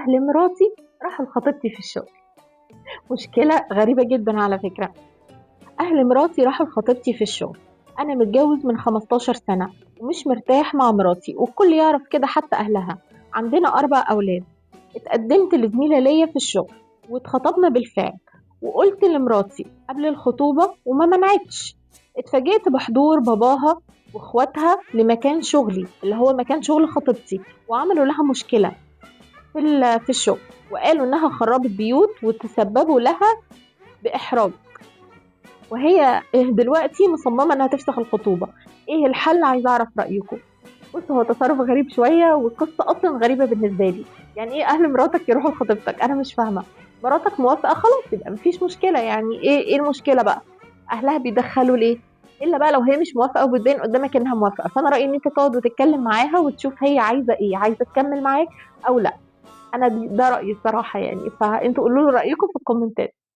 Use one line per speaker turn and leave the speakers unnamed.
أهل مراتي راحوا لخطيبتي في الشغل. مشكلة غريبة جدا على فكرة. أهل مراتي راحوا لخطيبتي في الشغل. أنا متجوز من 15 سنة ومش مرتاح مع مراتي، والكل يعرف كده حتى أهلها. عندنا 4 أولاد. اتقدمت لزميلة ليا في الشغل واتخطبنا بالفعل، وقلت لمراتي قبل الخطوبة وما منعتش. اتفاجئت بحضور باباها واخواتها لمكان شغلي اللي هو مكان شغل خطيبتي، وعملوا لها مشكلة في الشغل، وقالوا انها خربت بيوت وتسببوا لها بإحراج، وهي دلوقتي مصممة انها تفسخ الخطوبة. ايه الحل؟ عايزة اعرف رأيكم. بص، هو تصرف غريب شوية، والقصة اصلا غريبة بالنسبة لي. يعني ايه اهل مراتك يروحوا لخطيبتك؟ انا مش فاهمة. مراتك موافقة خلاص يبقى مفيش مشكلة، يعني ايه المشكلة بقى؟ اهلها بيدخلوا ليه؟ الا بقى لو هي مش موافقة وبتبين قدامك انها موافقة. فانا رأيي ان انت تقعد وتتكلم معاها وتشوف هي عايزة ايه، عايزة تكمل معاك او لا. انا ده رأيي الصراحة يعني، فانتوا قولوا لي رأيكم في الكومنتات.